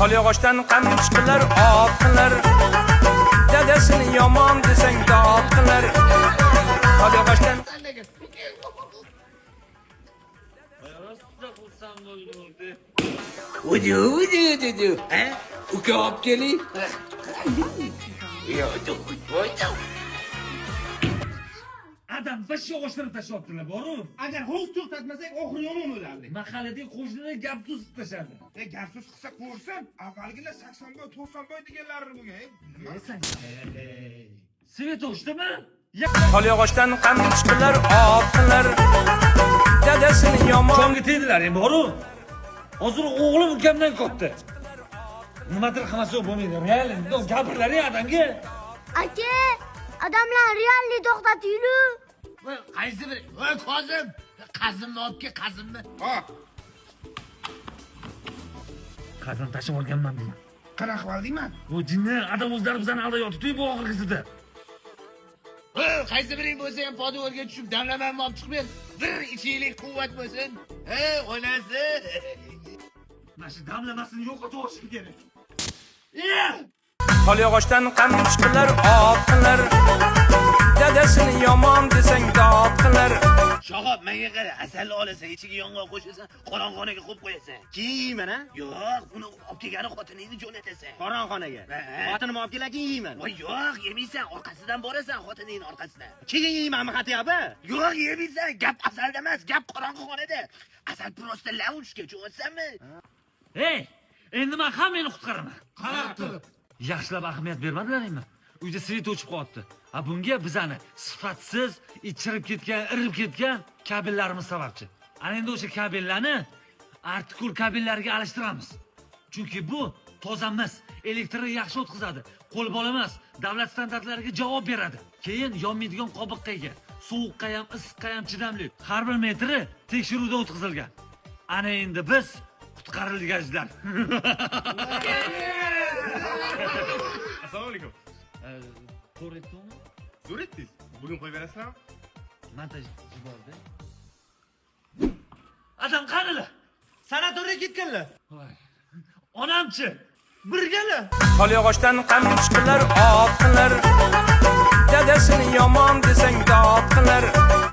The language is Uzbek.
Tol yog'ochdan qamchi qilar, ot qilar. Dadasini yomon desang, dod qilar. Tol yog'ochdan Udu udu udu. Ha? Uka olib keling. Adam vash yog'ochlarni tashlabdilar, boru. Agar hovuz to'xtatmasak, oxiri yomon bo'lardi. Mahalladagi qo'shnilar gap suzib tashladi. E, gap so'z qilsa ko'rsin, avvalgilar 80 boy, 90 boy deganlari bo'lgan. E, nima? Svet o'chdimi? Tol yog'ochdan qamchi qilar, ot qilar. Dadasini yomon Jonga tegdilar, boru. Hozir o'g'lim ukamdan katta. Nimadir qilmasa bo'lmaydi. Real, gapirlar adamga. Aka, odamlar realni to'xtatinglar. Voy, qaysi biri? Voy, Kozim. Qazimni olib kel, qazimni. Ha, Qazim tashib olganman degan. qanaqa qildingman? Bu jinni adam o'zlari bizani aldab yotibdi bu oxirgisida. Voy, qaysi biring bo'lsa ham poduvalga tushib damlamamni olib chiqib ber. Bir ichinglik quvvat bo'lsin. Ha, onasi. Mana shu damlamasini yo'qotib olishim kerak. Tol yog'ochdan qamchi qilar, ot qilar. Dadasini yomon desang, dod qilar. Shohob, menga qara, asalni olasan, ichiga yong'oq qo'shasan, qorong'onaga qo'yib qo'yasan. Keyin yeyman, a? Yo'q, uni olib kelgani xotiningni jo'natasan. Qorong'onaga. Ha. Xotinim olib kelar, keyin yeyman. Voy, yo'q, yemaysan, orqasidan borasan, xotiningni orqasidan. Keyin yeymanmi xatiyapti? Yo'q, yemaysan, gap asalda emas, gap qorong'i xonada. Asal просто ловушка, tushunyapsanmi? Ey, endi men hammangni qutqaraman. Qanaqa qilib? Yaxshilab ahamiyat bermadilaringmi? Uyda svet o'chib qolibdi. A bunga bizani sifatsiz, ichirib ketgan, irib ketgan kabellarimiz sababchi. Ana endi o'sha kabellarni artikul kabellarga alishtiramiz. Chunki bu toza mis, elektrni yaxshi o'tkazadi, qo'l bola emas, davlat standartlariga javob beradi. Keyin yonmaydigan qobiqqa ega, sovuqqa ham, issiqqa ham chidamli. Har bir metri tekshiruvdan o'tkazilgan. Ana endi biz qutqarilganlar. Assalomu alaykum. To'g'ri aytdimmi? Zo'r etdingiz. Bugun qo'yib berasizlarmi? Montaj yubordi. Adam qanilar? Sanatoriyga ketganlar. Voy. Onamchi? Birgalar. Tol yog'ochdan qamchi qilar, ot qilar. Dadasini yomon desang, dod qilar.